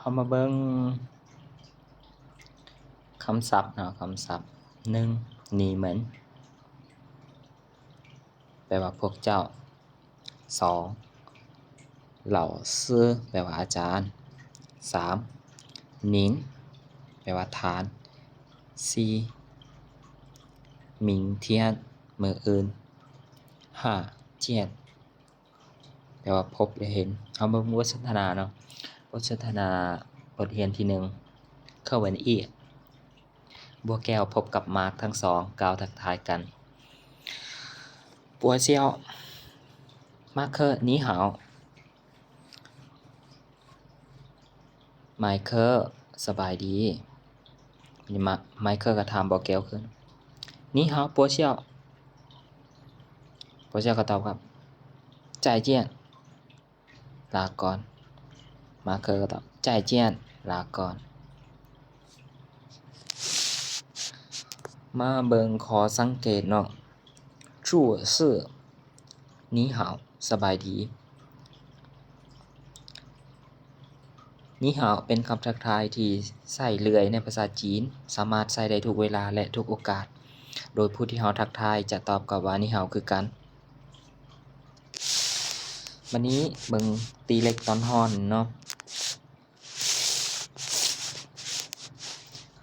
ເຮົາມາເບິ່ງຄຳສັບເນາະ, ຄຳສັບ ໜຶ່ງ 你们 ແປວ່າພວກເຈົ້າ. ສອງ 老师 ແປວ່າອາຈານ. ສາມ 您 ແປວ່າທ່ານ. ສີ່ 明天 ມື້ອື່ນ. ห้า 见 ແປວ່າພົບ ຫຼື ເຫັນ. ເຮົາມາເບິ່ງບົດສົນທະນາເນາະ, ບົດສົນທະນາ ບົດຮຽນທີໜຶ່ງ 课文一. ບົວແກ້ວພົບກັບມາກທັງສອງ ກ່າວທັກທາຍກັນ. ບົວຊຽວ ມາເຄີ 你好. ໄມເຄີ ສະບາຍດີ. ມາ ໄມເຄີກໍຖາມບົວແກ້ວຄືນ 你好 ບົວຊຽວ. ບົວຊຽວກໍຕອບກັບ 再见 ລາກ່ອນ. ມາເຄີກໍຕອບ 再见 ລາກ່ອນ. ມາເບິ່ງຂໍ້ສັງເກດເນາະ, 注释 你好 ສະບາຍດີ. 你好 ເປັນຄຳທັກທາຍທີ່ໃຊ້ເລື້ອຍໃນພາສາຈີນ, ສາມາດໃຊ້ໄດ້ທຸກເວລາ ແລະ ທຸກໂອກາດ, ໂດຍຜູ້ທີ່ເຮົາທັກທາຍຈະຕອບກັບວ່າ 你好 ຄືກັນ. ບັດນີ້ເບິ່ງຕີເຫຼັກຕອນຮ້ອນເນາະ,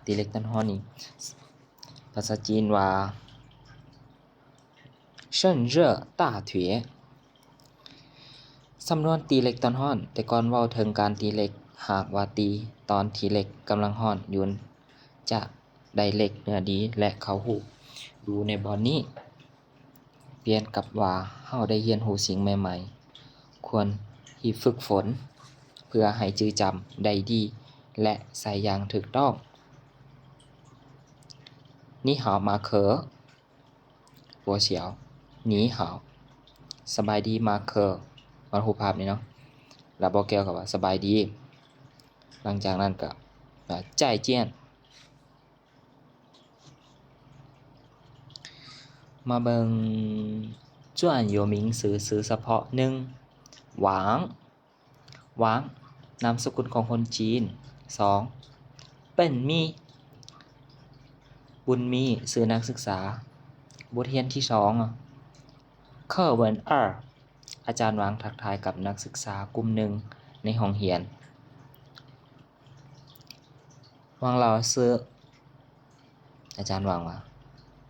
ຕີເຫຼັກຕອນຮ້ອນນີ້ ພາສາຈີນວ່າ 趁热打铁. ສຳນວນຕີເຫຼັກຕອນຮ້ອນ, ແຕ່ກ່ອນເວົ້າເຖິງການຕີເຫຼັກ, ຫາກວ່າຕີຕອນທີ່ເຫຼັກກຳລັງຮ້ອນຢູ່ ຈະໄດ້ເຫຼັກເນື້ອດີ ແລະ ເຂົ້າຮູບຢູ່ໃນບ່ອນນີ້. ປ່ຽນກັບວ່າເຮົາໄດ້ຮຽນຮູ້ສິ່ງໃໝ່ໆ, ຄວນຮີບຝຶກຝົນເພື່ອໃຫ້ຈື່ຈຳໄດ້ດີ ແລະ ໃຊ້ຢ່າງຖືກຕ້ອງ. 你好 马可. ບົວຊຽວ 你好 ສະບາຍດີ ມາເຄີ. ມັນຮູບພາບນີ້ເນາະ, ແລ້ວບົວແກ້ວກໍວ່າ ສະບາຍດີ. ຫຼັງຈາກນັ້ນກໍ 再见. ມາເບິ່ງ 专有名词 ຊື່ສະເພາະ ໜຶ່ງ 王. ຫວາງ ນາມສະກຸນຂອງຄົນຈີນ. ສອງ ເປັນມີ ບຸນມີ ຊື່ນັກສຶກສາ. ບົດຮຽນທີສອງ 课文二 ອາຈານຫວາງທັກທາຍກັບນັກສຶກສາກຸ່ມໜຶ່ງໃນຫ້ອງຮຽນ. ຫວາງລາວຊື່ ອາຈານຫວາງວ່າ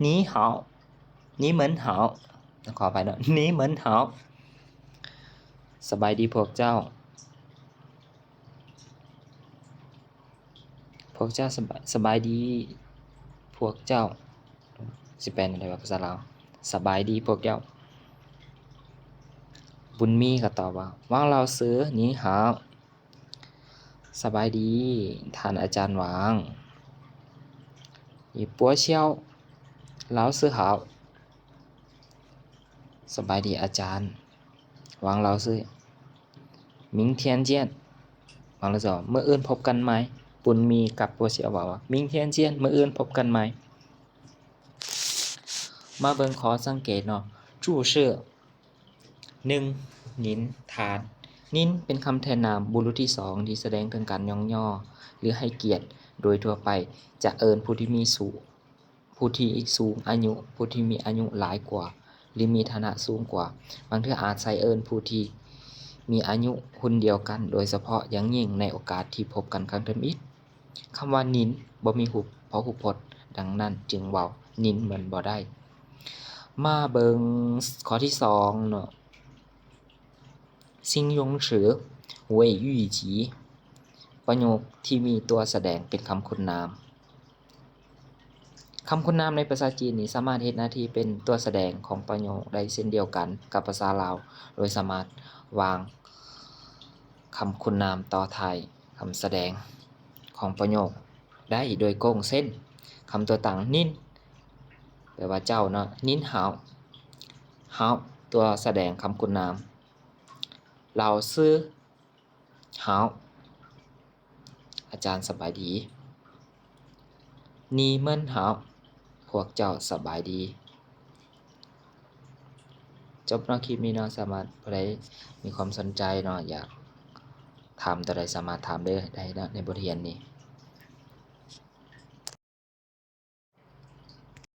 你好 你们好 ຂໍອະໄພເນາະ 你们好 ສະບາຍດີພວກເຈົ້າ ພວກເຈົ້າສະບາຍ ສະບາຍດີພວກເຈົ້າ ຊິແປແນວໃດວ່າພາສາລາວ ສະບາຍດີພວກເຈົ້າ ບຸນມີກໍຕອບວ່າ ຫວາງລາວຊື່ 你好 ສະບາຍດີທ່ານອາຈານຫວາງ 你好 老师好 ສະບາຍດີອາຈານ ຫວາງລາວຊື່ 明天见 ຫວາງລາວຊື່ ມື້ອື່ນພົບກັນໃໝ່ ບຸນມີກັບ ບົວຊຽວ ເວົ້າວ່າ 明天见 ມື້ອື່ນພົບກັນໃໝ່ ມາເບິ່ງຂໍ້ສັງເກດເນາະ 注释 ໜຶ່ງ 您 ທ່ານ 您 ເປັນຄຳແທນນາມບຸລຸດທີສອງ ທີ່ສະແດງເຖິງການຍ້ອງຍໍ ຫຼື ໃຫ້ກຽດ ໂດຍທົ່ວໄປຈະເອີ້ນຜູ້ທີ່ມີສູ ຜູ້ທີ່ສູງອາຍຸ ຜູ້ທີ່ມີອາຍຸຫຼາຍກວ່າ ຫຼື ມີຖານະສູງກວ່າ ບາງເທື່ອອາດໃຊ້ເອີ້ນຜູ້ທີ່ມີອາຍຸຮຸ່ນດຽວກັນ ໂດຍສະເພາະຢ່າງຍິ່ງໃນໂອກາດທີ່ພົບກັນຄັ້ງທຳອິດ. ຄຳວ່າ 您 ບໍ່ມີຮູບ ພະຫູພົດ ດັ່ງນັ້ນຈຶ່ງເວົ້າ 您 ມັນບໍ່ໄດ້. ມາເບິ່ງຂໍ້ທີສອງເນາະ 形容词 谓语句 ປະໂຫຍກທີ່ມີຕົວສະແດງເປັນຄຳຄຸນນາມ. ຄຳຄຸນນາມໃນພາສາຈີນນີ້ສາມາດເຮັດໜ້າທີ່ເປັນຕົວສະແດງຂອງປະໂຫຍກໄດ້ເຊັ່ນດຽວກັນກັບພາສາລາວ ໂດຍສາມາດວາງຄຳຄຸນນາມຕໍ່ທ້າຍຄຳສະແດງຂອງປະໂຫຍກໄດ້ໂດຍກົງ ເຊັ່ນ ຄຳຕົວຕັ້ງ 您 ແປວ່າເຈົ້າເນາະ 您好 好 ຕົວສະແດງຄຳຄຸນນາມ 老师 好 ອາຈານສະບາຍດີ 你们好 ພວກເຈົ້າສະບາຍດີ. ຈົບເນາະຄລິບນີ້ເນາະ ສາມາດ ຜູ້ໃດມີຄວາມສົນໃຈເນາະ ຢາກຖ ຖາມໂຕໃດສາມາດຖາມເລີຍໄດ້ເນາະ ໃນບົດຮຽນນີ້.